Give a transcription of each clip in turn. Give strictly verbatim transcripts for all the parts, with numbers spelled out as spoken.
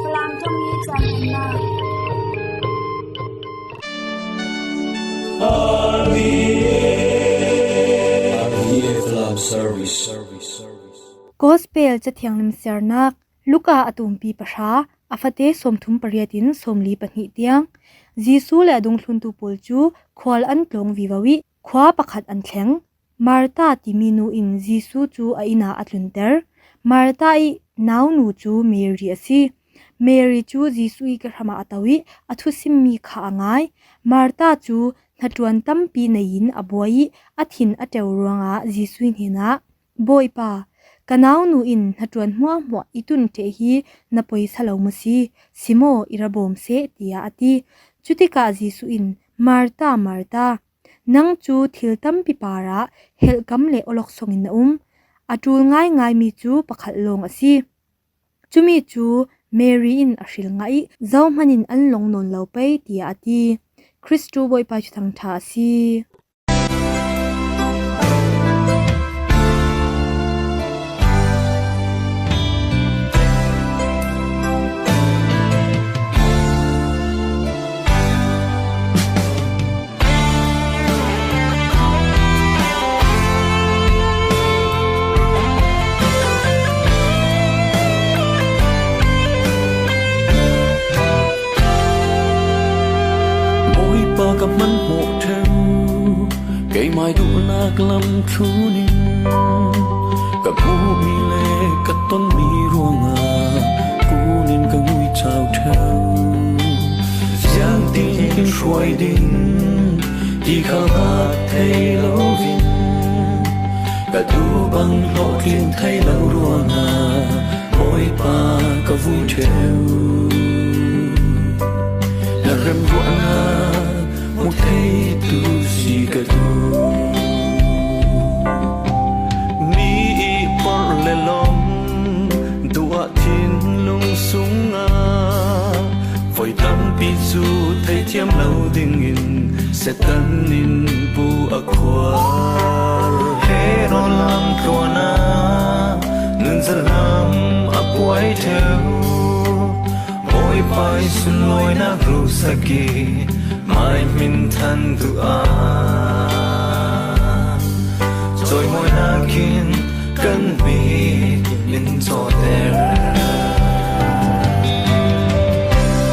Falam ṭongmi caan nunnak. Gospel Cathiang Limsiarnak. Luka a tumpi pahra, a fate sawmthum pariat in sawmli pahnih tiang. Jesuh le a dungthluntu pawl cu khual an tlawng vivo i khua pakhat an thleng. Martha timi nu in Jesuh cu a inn ah a tlunter. Martha i naunu cu Mary a si. Mary cu Jesuh i kehram ah a to i a thusimmi kha a ngai. Martha cu hnaṭuan tampi nei in a buai i a thin a ṭeu ruangah Jesuh hnen ah, "Bawipa, ka naunu in hnaṭuan hmuahhmuah i tun ṭheh hi na poi sa lo maw si? Si maw, i ra bawm seh," tiah a ti. Cutikah Jesuh in, "Martha, Martha, nang cu thil tampi parah helhkam le awlok songin na um. A ṭul ngaingaimi cu pakhat lawng a si. Cumi cu Mary in a hril ngah i zohman in an long nawn lo pei," tiah a ti. Kristu Bawipa cu thangṭha a si. Bawipa ka hmanhmawh ṭheu, keimai duhnak lam thlun in ka hmuhmi le ka tonmi ruangah kun in ka nguicau ṭheu. Ziangtin in hruai ding ti kha ngak thei loin ka duh bang hlawhtlin thei lo ruangah Bawipa ka vui ṭheu. Na remruahnak hmu theitu si ka duh. Mi i porh le lawm duh ah thinlung sungah voi tampi cu theithiam lo dingin Satan in bu a khuar. Herod lamtluan ah nunzal lam a puai ṭheu. Bawipa i sunlawinak rusak i mai hminthan duh ah cawimawinak in kan mit in cawter.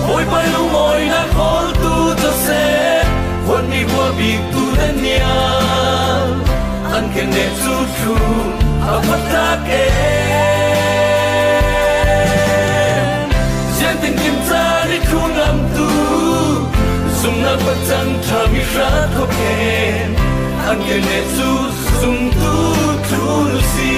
Bawipa i lungmawinak hawltu Joseph, vuanmi hua biktu Daniel, an kenneh cu thlu a va tlak e. Ziangtin kim caan i thlu ngamtu zumhnak pacang ṭhami hra thawk hen an kenneh cu zumtu tlun si.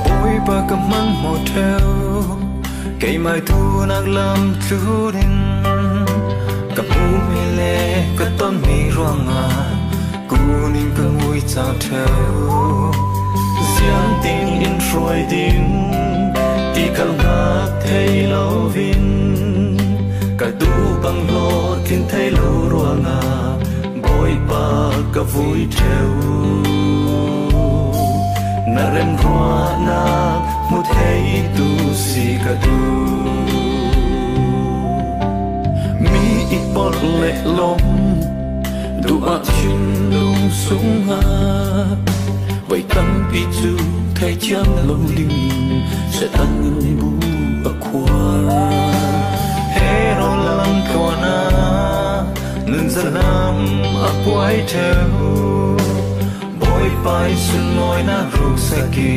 Bawipa ka hmanhmawh ṭheu, keimai duhnak lam thlun in ka hmuhmi le ka tonmi ruangah kun in ka nguicau ṭheu. Ziangtin in hruai ding ti kal ngak thei loin ka duh bang hlawhtlin thei lo ruangah Bawipa ka vui ṭheu. Na remruahnak hmu theitu si ka duh. Mi i porh le lawm duh ah thinlung sungah voi tampi cu theithiam lo dingin Satan in bu a khuar. Herod lamtluan ah nunzal lam a puai ṭheu. Bawipa i sunlawinak ruksak i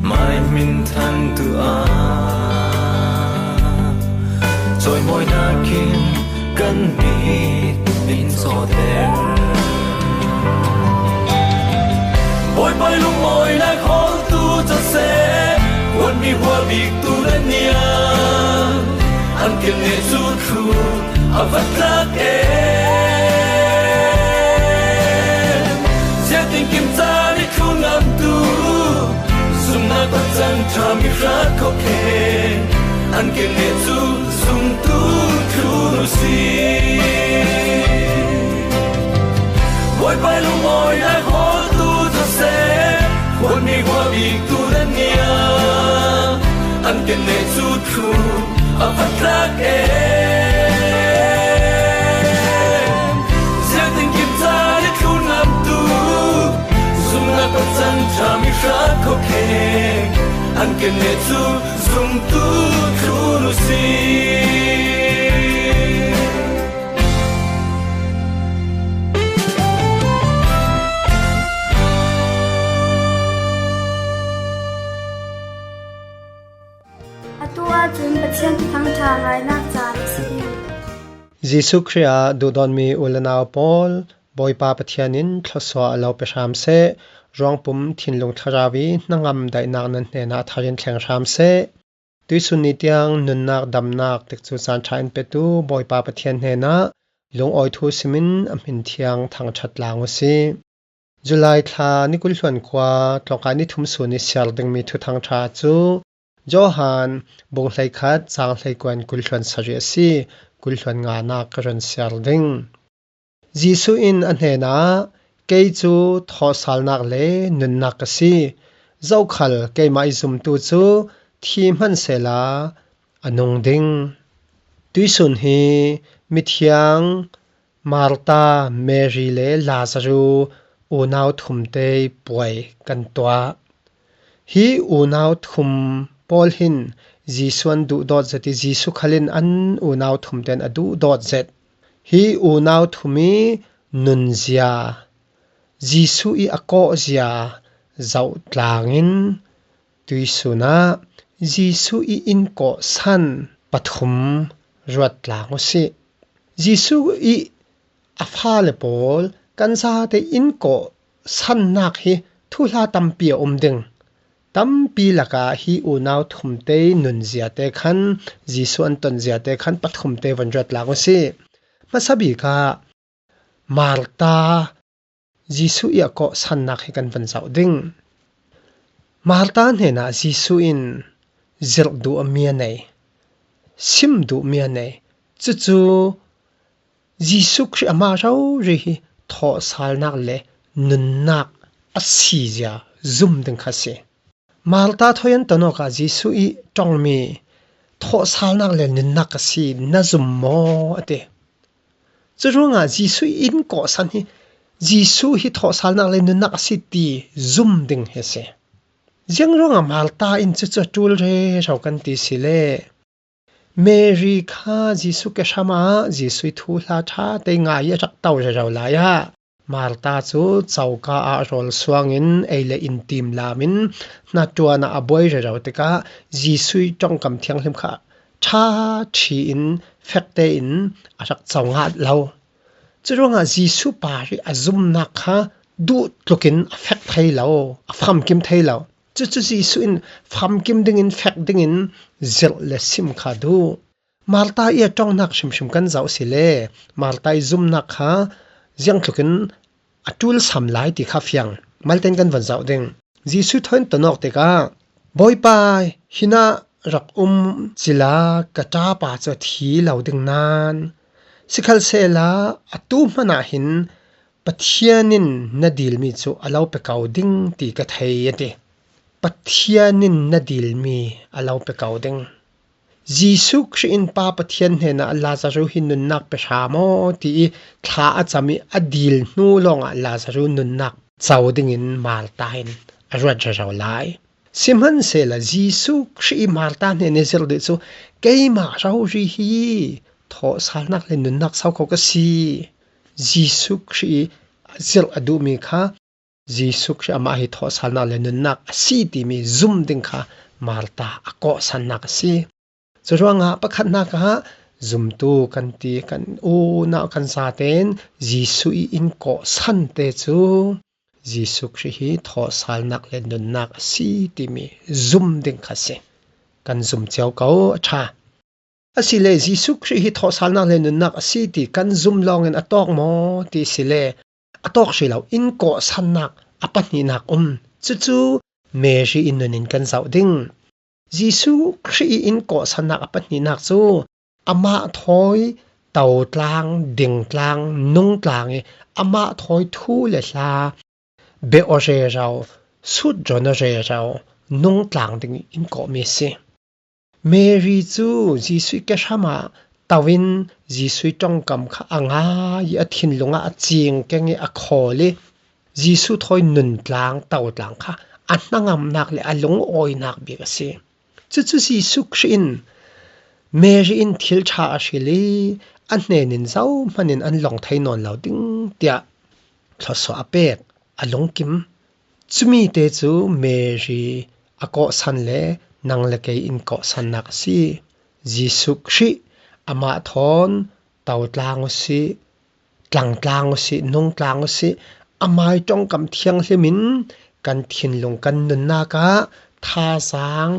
mai hminthan duh ah cawimawinak in kan mit in cawter. Bawipa i lungmawinak hawltu Joseph, vuanmi hua biktu Daniel, an kenneh cu thlu a va tlak e. Ziangtin kim caan i thlu ngamtu zumhnak Cang ṭha mi hrat khawkheng an ke neh cu zumtu thlun u si. Bawipa lungawinak hawtu those, huatmi huabiktu nan nia an ke neh cu thlun a va tlak e. Ziatin kim caan i thlun ngamtu zumnak pacang ṭha mi hrat khawkheng an ke neh cu zumtu thlun u si. Atu ahcun Pathian Thuthang ṭha ngainak caan a si. Jesuh Khrih ah duhdawtmi u le nau pawl, Bawipa Pathian in thluasuah a lo pe hram seh. Ruangpum thinlung thlarau i hnangam daihnak nan hnenah thar in thleng hram seh. Tuisun ni tiang nunnak damnak tikcu caan ṭha in petu Bawipa Pathian hnenah lungawi thu simin a hmin thiang thangṭhat tlang u si. July thla ni kul hluan kua tlawngkai ni thum sun i siar dingmi Thuthang ṭha cu Johan bung hleikhat cang hleikua in kul hluan sarih a si. Kul hluan nganak ka run siar ding. Jesuh in a hnenah, "Kei cu thawhsalnak le nunnak ka si. Zokhal keimah i zumtu cu thi hmanh sehla a nung ding." Tuisun hi mithiang Martha, Mary le Lazaru unau thumte puai kan tuah. Hi unau thum pawl hin Jesuh an duhdawt zet i Jesuh khal in an unau thum tein a duhdawt zet. Hi unau thum i nunzia, Jesuh i a kawhzia zoh tlangin tuisun ah Jesuh i in kawhsan pathum ruat tlang u si. Jesuh i a fale pawl kan zate in kawhsannak hi thuhla tampi a um ding. Tampi lakah hi unau thumte nunziate khan, Jesuh an tonziate khan pathumte van ruat tlang u si. Hmasa bik ah Martha Jesuh i a kawhsannak hi kan van zoh ding. Martha hnenah Jesuh in zirh duh a mi a nei, sim duh mi a nei. Cucu Jesuh Khrih amah rori hi thawhsalnak le nunnak a si zia zum ding kha si. Martha thawi an ton awkah Jesuh i ṭongmi thawhsalnak le nunnak a si na zum maw a ti. Curuangah Jesuh i in kawhsan hi Jesuh hi thawhsalnak le nunnak a si ti zum ding hi a si. Ziang ruangah Martha in cucu a ṭul rero kan ti si le, Mary kha Jesuh ke hram ah Jesuh i thuhla ṭha te ngai i a rak to rero lai ah, Martha cu coka ah rawl suangin ei le in tim lam in hnaṭuan ah a buai rero tikah Jesuh i ṭongkam thianghlim kha ṭha ṭhi in fek tein a rak co ngat lo. Curuangah Jesuh par i a zumnak kha duh tlukin a fek thei lo, a famkim thei lo. Cucu Jesuh in famkim dingin, fek dingin zirh le sim kha duh. Martha i a ṭongnak hrimhrim kan zoh si le, Martha i zumnak kha ziangtlukin a ṭul sam lai ti kha fiang. Malte in kan van zoh ding. Jesuh thawi an ton awk tikah, "Bawipa, hinah rak um cila ka ṭapa cu a thi lo ding nain, sikhalsehla atu hmanh ah hin Pathian in na dilmi cu a lo pe ko ding ti ka thei," a ti. Pathian in na dilmi a lo pe ko ding. Jesuh Khrih in Pa Pathian hnenah Lazaru hi nunnak pe hram aw ti i thla a cam i a dil hnu lawngah Lazaru nunnak co dingin Martha in a ruat rero lai. Sihmanhsehla Jesuh Khrih i Martha hnen i zirh duh cu, "Keimah rori hi thawhsalnak le nunnak so ko ka si." Jesuh Khrih i zirh a duhmi kha Jesuh Khrih amah hi thawhsalnak le nunnak a si timi zum ding kha Martha a kawhsannak a si. Curuangah pakhatnak ah zumtu kan ti kan unau kan zatein Jesuh i in kawhsan te cu Jesuh Khrih hi thawhsalnak le nunnak a si timi zum ding kha si. Kan zum cio ko a ṭha. Asile Jesuh Khrih hi thawhsalnak le nunnak a si ti kan zum lawngin a tawk maw ti sile, a tawk hrih lo, in kawhsannak a pahnihnak um. Cucu Mary in nun in kan zoh ding. Jesuh Khrih i in kawhsannak a pahnihnak cu amah thawi totlang, dingtlang, nungtlang i amah thawi thu le hla, bia aw rero, sut rawn aw rero, nungtlang ding in kawhmi a si. Mary cu Jesuh i kehram ah to in Jesuh i ṭongkam kha a ngai i a thinlung ah a cing keng i a khawl i Jesuh thawi nuntlang, totlang kha a hnangamnak le a lungawinak bik a si. Cucu Jesuh Khrih in Mary in thil ṭha a hril i a hnen in zohman in an lawng thei nawn lo ding tiah thluasuah a pek, a lungkim. Cumi te cu Mary a kawhsan le nang le kei in kawhsannak a si. Jesuh Khrih amah thawn totlang u sih, tlangtlang u sih, nungtlang u sih, amai ṭongkam thianghlim in kan thinlung, kan nunnak ah thazaang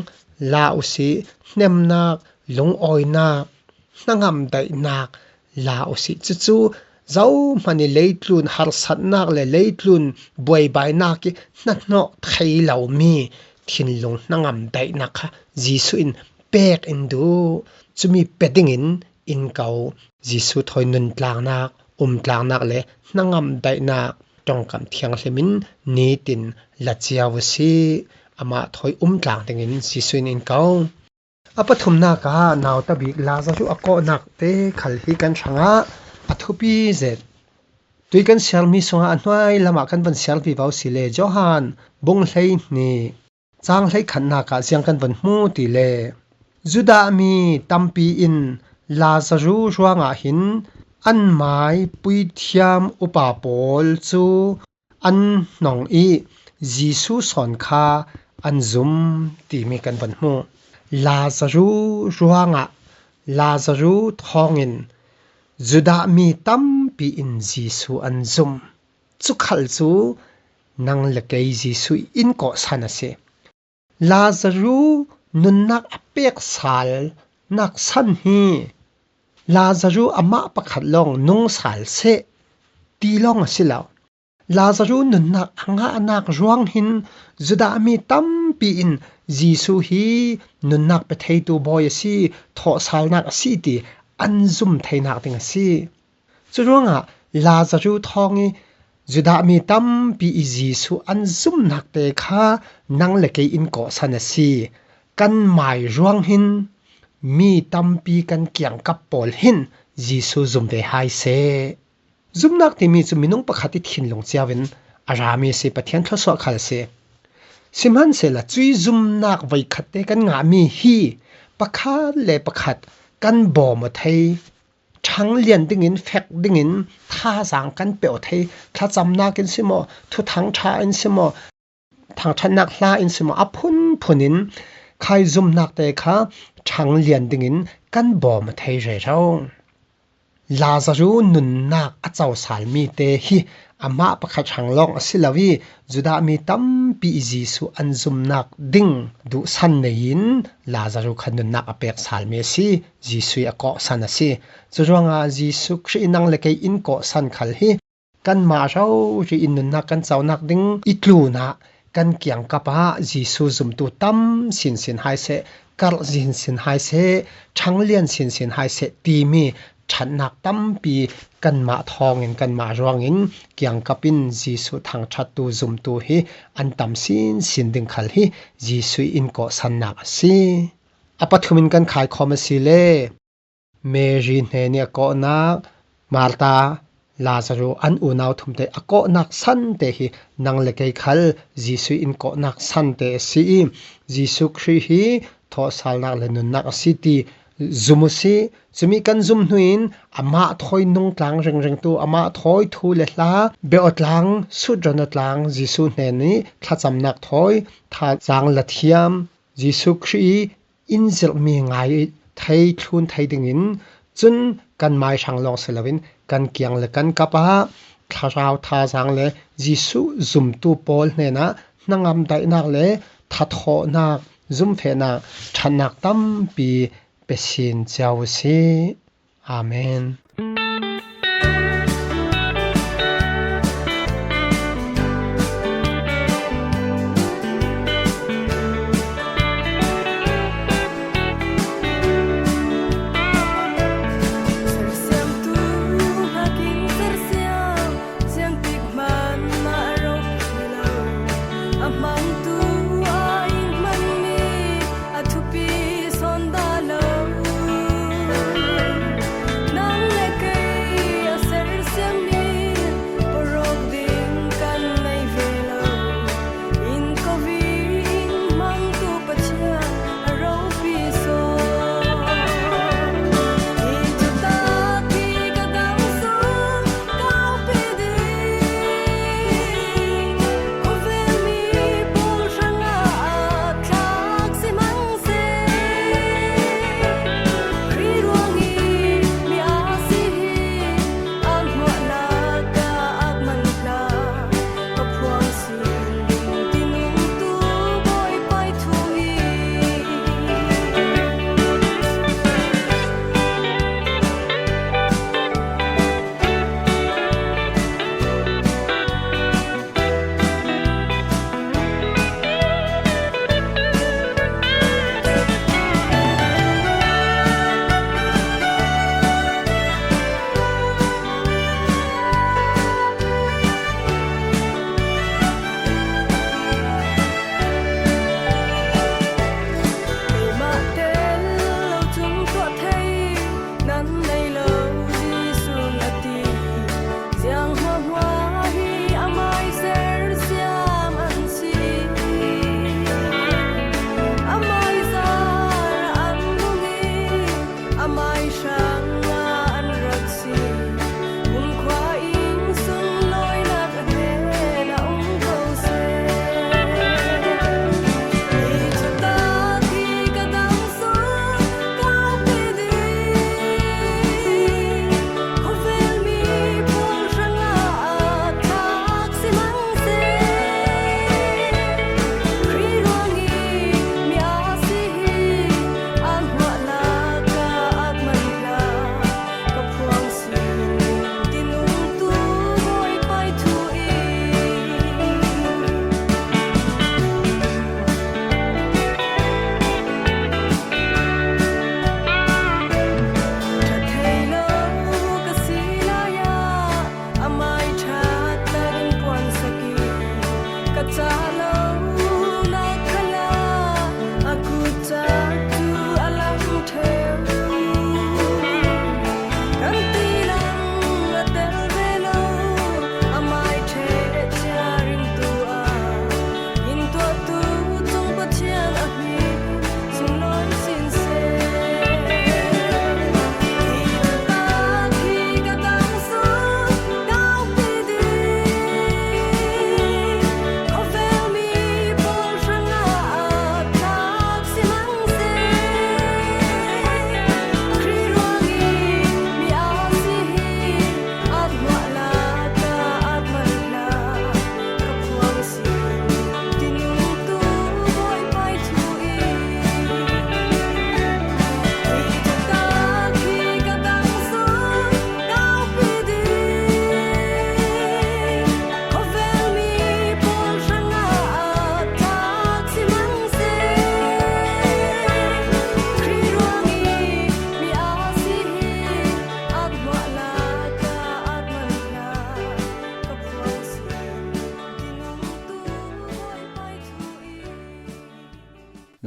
la u sih, hnemnak, lungawinak, hnangam daihnak la u sih. Cucu zohman i leitlun harsatnak le leitlun buaibainak i hnahnawh thei lomi thinlung hnangam daihnak kha Jesuh in pek in duh. Cumi pe dingin in ko. Jesuh thawi nuntlangnak, umtlangnak le hnangam daihnak ṭongkam thianghlim in nitin la cio u sih. Amah thawi umtlang dingin Jesuh in in ko. A pathumnak ah nauta bik Lazaru a kawhnak te khal hi kan hrangah a thupi zet. Tui kan siarmi sungah a hnuai lamah kan van siar vivo si le Johan bung hleihnih, cang hleikhatnak ah ziang kan van hmu ti le Judah mi tampi in Lazaru ruangah hin an mai puithiam upa pawl cu an hnong i Jesuh sawn kha an zum timi kan van hmu. Lazaru ruangah, Lazaru thawngin Judah mi tampi in Jesuh an zum. Cu khal cu nang le kei Jesuh in kawhsan a si. Lazaru nunnak a pek sal nak san hi Lazaru amah pakhat lawng nung sal seh ti lawng a si lo. Lazaru nunnak a ngahnak ruang hin Judah mi tampi in Jesuh hi nunnak pe theitu bawi a si, thawhsalnak a si ti an zum theinak ding a si. Curuangah Lazaru thawng i Judah mi tampi i Jesuh an zumnak te kha nang le kei in kawhsan a si. Kan mai ruang hin mi tampi kan kiangkap pawl hin Jesuh zum ve hai seh. Zumnak timi cu minung pakhat i thinlung cio in a rami a si, Pathian thluasuah khal a si. Sihmanhsehlaw cui zumnak voikhat te kan ngahmi hi pakhat le pakhat kan bawm aw thei, ṭhang lian dingin, fek dingin thazaang kan pe aw thei, thlacamnak in si maw, thuthang ṭha in si maw, thangṭhatnak hla in si maw, a phunphun in khai zumnak te kha ṭhang lian dingin kan bawm aw thei rero. Lazaru nunnak a cosalmi te hi amah pakhat hrang lawng a si lo i, Judah mi tampi i Jesuh an zumnak ding duhsan nei in Lazaru kha nunnak a pek salmi a si, Jesuh i a kawhsan a si. Curuangah Jesuh Khrih i nang le kei in kawhsan khal hi kanmah rori in nunnak kan conak ding i tlunah kan kiangkap ah Jesuh zumtu tam sinsin hai seh, karh sinsin hai seh, ṭhang lian sinsin hai seh timi ṭhatnak tampi kanmah thawngin, kanmah ruangin kiangkap in Jesuh thangṭhattu zumtu hi an tam sinsin ding khal hi Jesuh in kawhsannak a si. A pathum in kan khaikhawm a si le Mary hnen i a kawhnak, Martha, Lazaru an unau thumte a kawhnak sante hi nang le kei khal Jesuh in kawhnak sante a si i, Jesuh Khrih hi thawhsalnak le nunnak a si ti zum u sih. Cumi kan zum hnu in amah thawi nungtlang ringringtu, amah thawi thu le hla, bia aw tlang, sut rawn aw tlang, Jesuh hnen i thlacamnak thawi, thazaang la thiam, Jesuh Khrih i in zirhmi ngai thei, thlun thei dingin cun kan mai hrang lawng si loin kan kiang le kan kap ah thlarau thazaang le Jesuh zumtu pawl hnenah hnangam daihnak le thathawhnak, zumfehnak, ṭhatnak tampi pe sin cio u sih. Amen.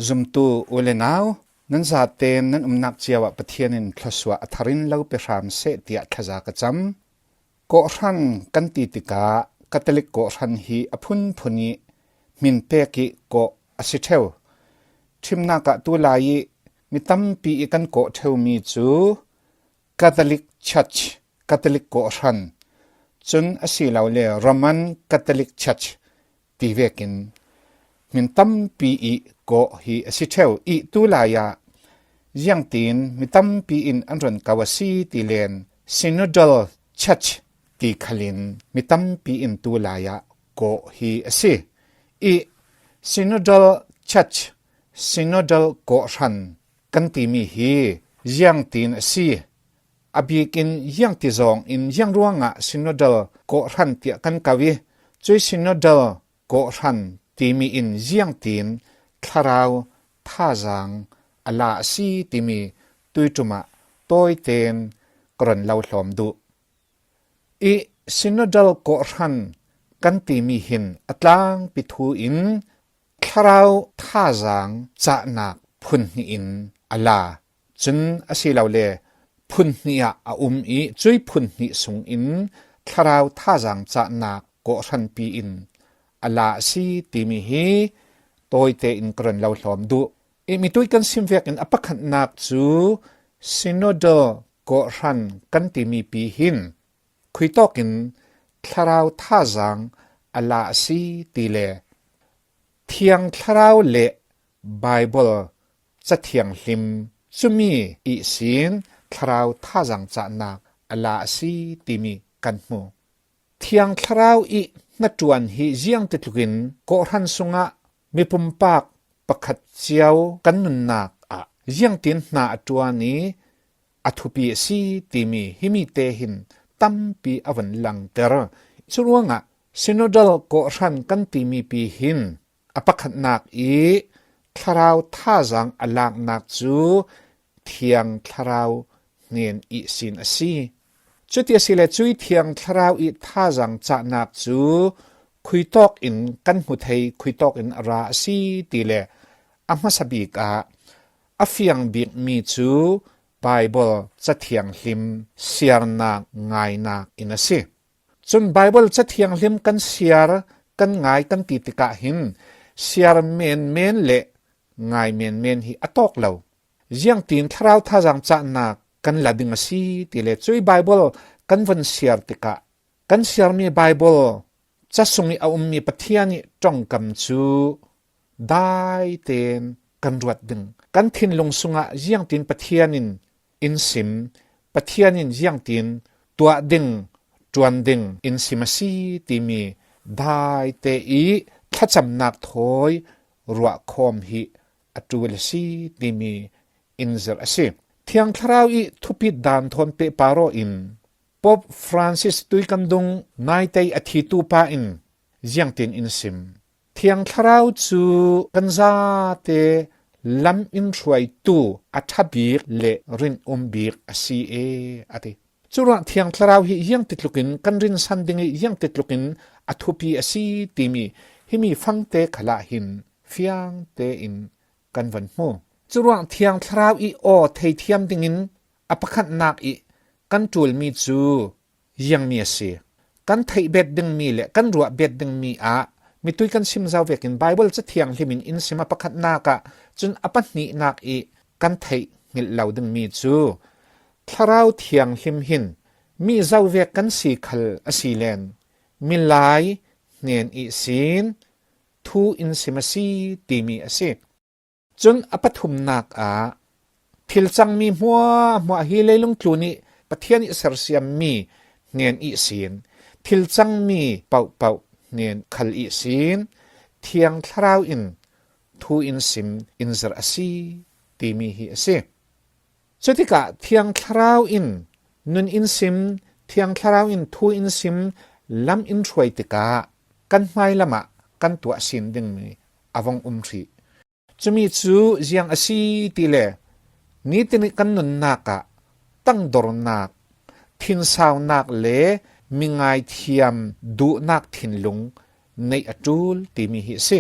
Zumtu u le nau, nan zaten nan umnak cio ah Pathian in thluasuah a tharin lo pe hram seh tiah thlaza ka cam. Kawhhran kan ti tikah Catholic kawhhran hi a phunphun ih hmin pek ih kawh a si ṭheu. Ṭhimnak ah tulai ih mi tampi ih kan kawh ṭheumi cu Catholic Church, Catholic kawhhran, cun asilole Roman Catholic Church ti vekin hmin tampi ih kawh hi a si ṭheu ih tulai ah ziangtin mi tampi in an run ko a si ti len Synodal Church ti khalin mi tampi in tulai ah kawh hi a si. Ih Synodal Church, Synodal kawhhran kan timi hi ziangtin a si? A bikin ziangti zawng in ziang ruangah Synodal kawhhran tiah kan ko ih, cuih Synodal kawhhran timi in ziangtin thlarau thazaang a la a si timi tuiṭum ah tawiten ka run lo hlawm duh. Ih Synodal kawhhran kan timi hin a tlangpi thu in thlarau thazaang cahnak phun hnih in a la. Cun asilole phun hnih ah a um ih cuih phun hnih sungin thlarau thazaang cahnak kawhhranpi in a la a si timi hi tawite in ka run lo hlawm duh. Ih mitui kan sim vekin a pakhatnak cu Synodal kawhhran kan timi pi hin khuitawkin thlarau thazaang a la a si ti le Thiang Thlarau le Baibal Cathianghlim cumi ihsin thlarau thazaang cahnak a la a si timi kan hmu. Thiang Thlarau ih hnaṭuan hi ziangtitlukin kawhhran sungah mi pumpak pakhat cio kan nunnak ah ziangtin hna a ṭuan ih a thupi a si timi himi te hin tampi a vun langter. Curuangah Synodal kawhhran kan timi pi hin a pakhatnak ih thlarau thazaang a laknak cu Thiang Thlarau hnen ihsin a si. Cuti asile cuih Thiang Thlarau ih thazaang cahnak cu khuitawk in kan hmu thei, khuitawk in a ra a si ti le a hmasa bik ah a fiang bikmi cu Baibal Cathianghlim siarnak ngainak in a si. Cun Baibal Cathianghlim kan siar, kan ngai kan ti tikah hin siar menmen le ngai menmen hi a tawk lo. Ziangtin thlarau thazaang cahnak kan la ding a si ti le cuih Baibal kan vun siar tikah kan siarmi Baibal ca sung ih a ummi Pathian ih ṭongkam cu daiten kan ruat ding. Kan thinlung sungah ziangtin Pathian in in sim, Pathian in ziangtin tuah ding, ṭuan ding in sim a si timi daite ih thlacamnak thawi ruahkhawm hi a ṭul a si timi in zirh a si. Thiang Thlarau ih thupit dan thawn pehpar aw in Pope Francis tui kan dung naite ih a thitu pa in ziangtin in sim. Thiang Thlarau cu kan zate lam in hruaitu a ṭha bik le rinum bik a si e, a ti. Curuah Thiang Thlarau hi ziangtitlukin kan rinsan ding ih ziangtitlukin a thupi a si timi himi fangte khalah hin fiang tein kan van hmu. Curuah Thiang Thlarau ih aw theithiam dingin a pakhatnak ih kan ṭulmi cu ziangmi a si? Kan theih bet dingmi le kan ruah bet dingmi ah mitui kan sim zo vekin Baibal Cathianghlim in in sim a pakhatnak ah cun a pahnihnak ih kan theih hngilh lo dingmi cu Thlarau Thianghlim hin mi zovek kan si khal a si len milai hnen ihsin thu in sim a si timi a si. Cun a pathumnak ah thil cangmi hmuahhmuah hi leilung tlun ih Pathian ih sersiammi hnen ihsin thil cangmi pohpoh hnen khal ihsin Thiang Thlarau in thu in sim in zirh a si timi hi a si. Cutikah Thiang Thlarau in nun in sim, Thiang Thlarau in thu in sim lam in hruai tikah kan hmailam ah kan tuah sin dingmi a vong um hrih. Cumi cu ziang a si ti le nitin ih kan nunnak ah tangdornak, thinsaunak le mingaithiam duhnak thinlung neih a ṭul timi hi a si.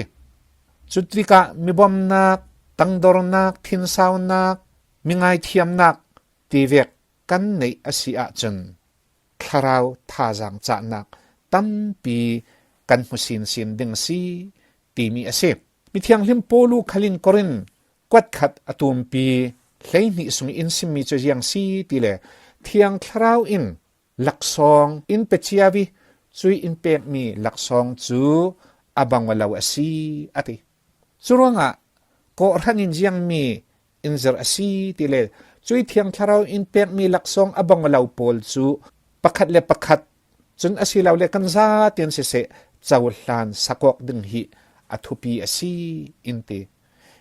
Cutikah mibawmnak, tangdornak, thinsaunak, mingaithiamnak tivek kan neih a si ahcun thlarau thazaang cahnak tampi kan hmu sinsin ding a si timi a si. Mithianghlim Paulu khalin Korin kuatkhat a tumpi hleihnih sung in simmi cu ziang si tile, Thiang Thlarau in laksawng in pe cio i, cui in pekmi laksawng cu a bang aw lo a si, a ti. Curuangah kawhhran in ziangmi in zirh a si tile, cui Thiang Thlarau in pekmi laksawng a bang aw lo pawl cu pakhat le pakhat, cun asilole kan zaten siseh, cohlan sakawk ding hi a thupi a si, in ti.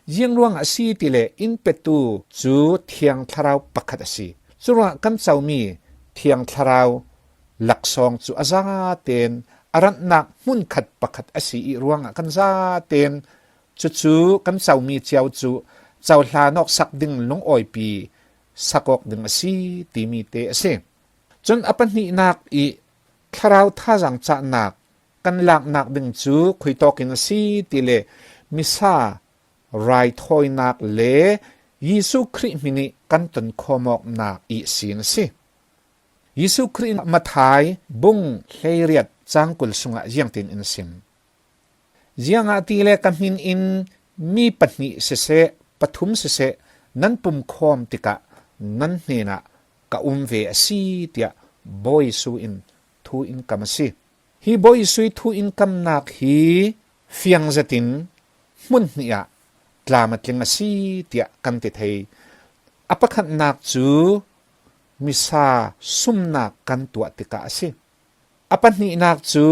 Ziang ruangah a si tile, in petu cu Thiang Thlarau pakhat a si. Curuangah kan comi Thiang Thlarau laksawng cu a zaten a ranhnak hmunkhat pakhat a si i ruangah kan zaten cucu kan comi cio cu cohlan awk sak ding lungawipi sakawk ding a si timi te a si. Cun a pahnihnak i thlarau thazaang cahnak kan laknak ding cu khuitawk in a si tile, misa raithawinak le Jesuh Khrih hmin i kan tonkhawm awknak i sin a si. Jesuh Khrih in Matthai bung hleiriat cangkul sungah ziangtin in sim. Ziangahtile ka hmin in mi pahnih siseh, pathum siseh, nan pumkhawm tikah nan hnenah ka um ve a si, tiah Bawi Jesuh in thu in kam a si. Hi Bawi Jesuh thu in kamnak hi fiang zetin hmun hnih ah tlam a tling a si, tiah kan ti thei. A pakhatnak cu misa sumnak kan tuah tikah a si. A pahnihnak cu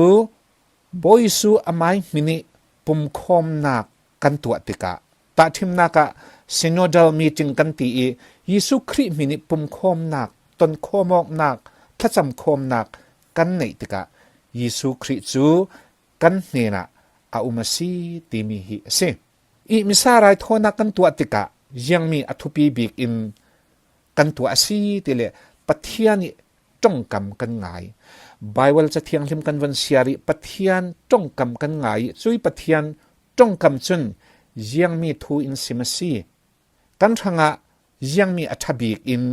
Bawi Jesuh amai hmin i pumkhawmnak kan tuah tikah, tahṭhimnak ah synodal meeting kan ti i, Jesuh Khrih hmin i pumkhawmnak, tonkhawm awknak, thlacam khawmnak kan neih tikah, Jesuh Khrih cu kan hnenah a um a si timi hi a si. I misa raithawinak kan tuah tikah, ziangmi a thupi bik in kan tuah a si tile, Pathian i ṭongkam kan ngai. Baibal Cathianghlim kan von siar i Pathian ṭongkam kan ngai i, cui Pathian ṭongkam cun ziangmi thu in sim a si. Kan hrangah ziangmi a ṭha bik in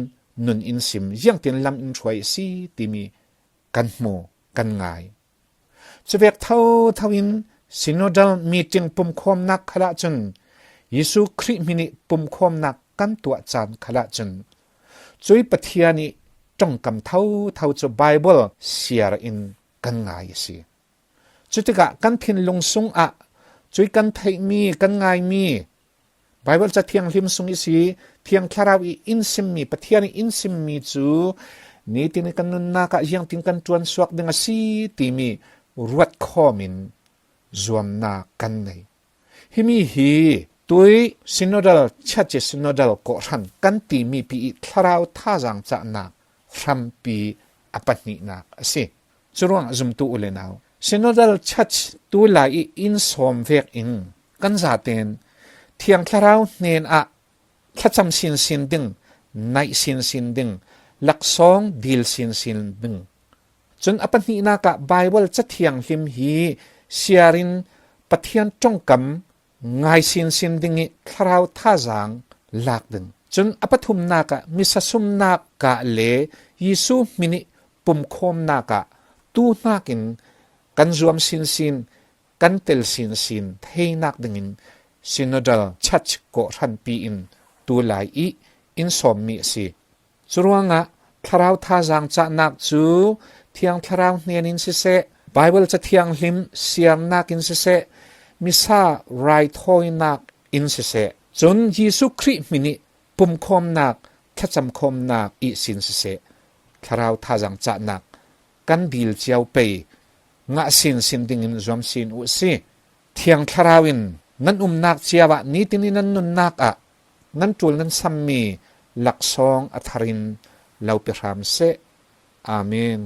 nun in sim, ziangtin lam in hruai a si timi kan hmu, kan ngai. Cuvek thotho in synodal meeting pumkhawmnak khalah cun, Jesuh Khrih hmin i pumkhawmnak kan tuah caan khalah cun, cui Pathian i ṭongkam thotho cu Baibal siar in kan ngai a si. Cutikah kan thinlung sungah cui kan theihmi, kan ngaimi, Baibal Cathianghlim sung i si, Thiang Thlarau i in simmi, Pathian i in simmi cu nitin i kan nunnak ah ziangtin kan ṭuansuak ding a si timi ruatkhawm in zuamnak kan nei. Himi hi tui synodal church, synodal kawhhran kan timi pi i thlarau thazaang cahnak hrampi a pahnihnak a si. Curuangah zumtu u le nau, synodal church tulai i in sawm vek in kan zaten Thiang Thlarau hnen ah thlacam sinsin ding, naih sinsin ding, laksawng dil sinsin ding. Cun a pahnihnak ah Baibal Cathianghlim hi siar in Pathian ṭongkam ngai sinsin ding i thlarau thazaang lak ding. Cun a pathumnak ah misa sumnak kah le Jesuh hmin i pumkhawmnak ah tuhnak in kan zuam sinsin, kan tel sinsin theinak dingin synodal church kawhhranpi in tulai i in sawmmi a si. Curuangah thlarau thazaang cahnak cu Thiang Thlarau hnen in siseh, Baibal Cathianghlim siarnak in siseh, misa raithawinak in siseh, cun Jesuh Khrih hmin i pumkhawmnak, thlacamkhawmnak ihsin siseh, thlarau thazaang cahnak kan dil cio pei ngah sinsin dingin zuam sin uh si. Thiang Thlarau in nan umnak cio ah nitin i nan nunnak ah nan ṭul nan sammi laksawng a thar in lo pe hram seh. Amen.